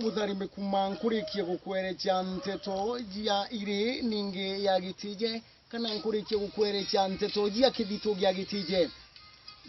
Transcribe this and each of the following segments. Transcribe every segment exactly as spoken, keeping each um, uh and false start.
Mutharimi kuma nkurikie gukwerecha nteto jia iri ningi ya Gitije, kana nkurikie gukwerecha nteto jia kithito gia Gitije.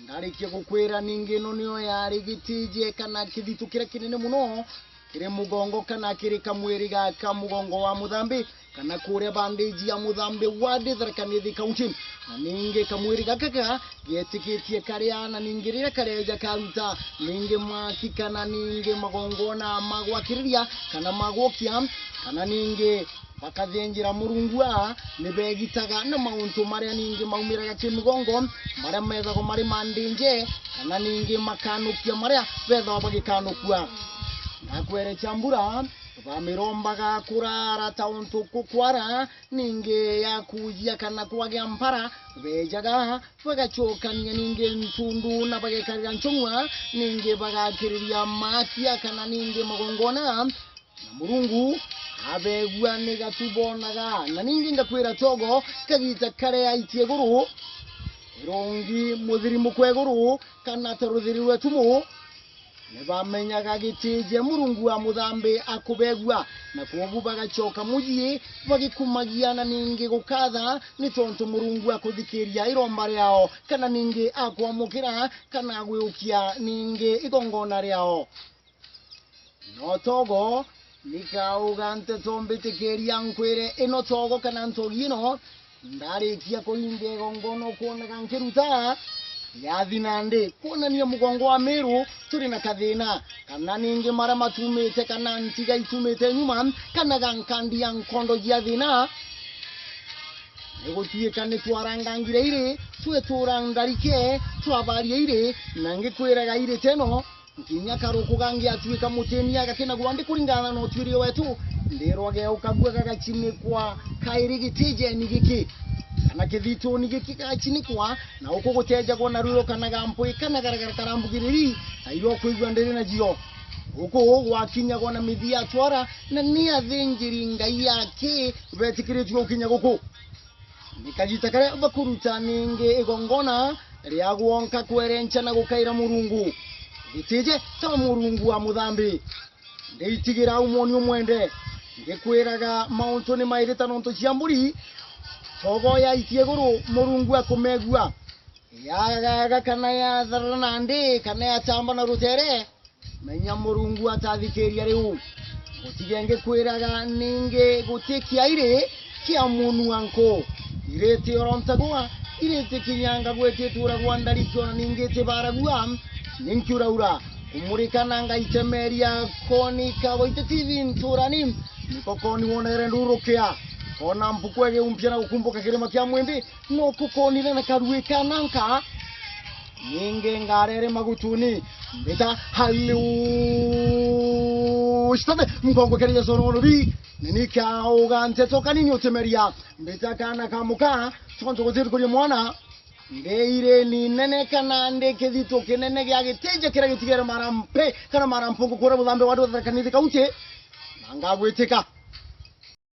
Ndarikia gukwira ningi ino niyo yari Gitije kana kithito kiria kinene muno kiri mugongo kana kiri kamwiriga ka mugongo wa Muthambi, kana kuria bandage ya Muthambi ward Tharaka Nithi County. Na ningi kamwiriga gaka getikitie karia, na ningi riria kareja karuta ningi mwaki kana ningi magongona ma gwakiriria kana ma gwokia, kana ningi bakathinjira Murungu aa, ni begitaga na mauntu maria ningi maumiraga kimigongo, maria methagwa mari mandinje, kana ningi makanukia maria bethagwa bagikanukua. Nakwerecha mbura, bamirombaga kurara ta untu kukwara, ningi ya kujia kana kwagia mpara, bejaga, bagacokania ningi ntundu na bagekarira nchong'wa, ningi bagakiriria maakia kana ningi magongona, na Murungu abegua ni gatu bonaga. Na ningi ngakwira togo, kagita karia aitie iguru, irongi muthirimuko iguru, kana ta ruthiri rwa tumu, ni bamenyaga Gitije Murungu wa Muthambi akubegua, na kwogu bagacoka mucii bagikumagia na ningi gukatha, ni tontu Murungu akuthikiria iromba riao, kana ningi akwamukira, kana agwiukia ningi igongona riao. No togo, nikauga nteto mbitikiria nkwire ino togo kana ntogi ino, ndarikia kuindia igongona ukwonaga nkiruta, yathi nandi kwonania mugongo wa Miru turi na kathina, kana ningi maria matumite, kana ntiga itumite nyuma, kana ga nkandi ya nkondo jia thina. Nigutuika nitwarangangire iri, twetura ndarike, twabaria iri, na ngikwiraga iri teno, nkinya karuku gangi atuika mutini agakinagua ndi kuringana na utuirio wetu, ndirwa geukagua gagacinikwa kairi Gitijeni giki, kana kithituni giki gagacinikwa, na uku gutejagwa na rwiro kana ga mpwi kana garagara karambugiriri, na irio kwigua ndiri nacio. Guku gwakinyagwa na mithi ya twara, na ni athinjiri Ngai aki betikiritue gukinya guku. Ni kagita karia bakuruta ningi igongona ria gwonka kwerencha na gukaira Murungu. Gitije ta Murungu wa Muthambi. Nditigira umwoni umwende, ngikwiraga mauntu ni mairita nontu cia mburi, togo yaitie iguru, Murungu akumegua. Yagaga kana yatharara nandi, kana yatamba na rutere, menya Murungu atathikiria riu. Gutige ngikwiraga ningi guti kiairi kia munwa nku. Iriti orontagwa, iriti kinyanga gwiti turagwa ndariki ona ningi tibaragua, ninkiuraura. Kumurika na ngaitemeria koni ka Goite T V nturani, niko koni wonere ndurukia. Kona mpuku egiumpia na gukumbuka kirima kia Mwimbi, no kukonire na karui ka nanka. Ningi ngarere magutuni, mbita haliu. Shitade, mgongo kere Yesu rorori, nini kia uga nteto kanini utemeria. Mbita kana kamuka, tonto gutiri kuria mwana. Ndi ireni nene kana ndi kithito kinene gia Gitije kiria gitigere marampe kana marampungu kuria Muthambi wa Tharaka Nithi County. Na ngagwitika.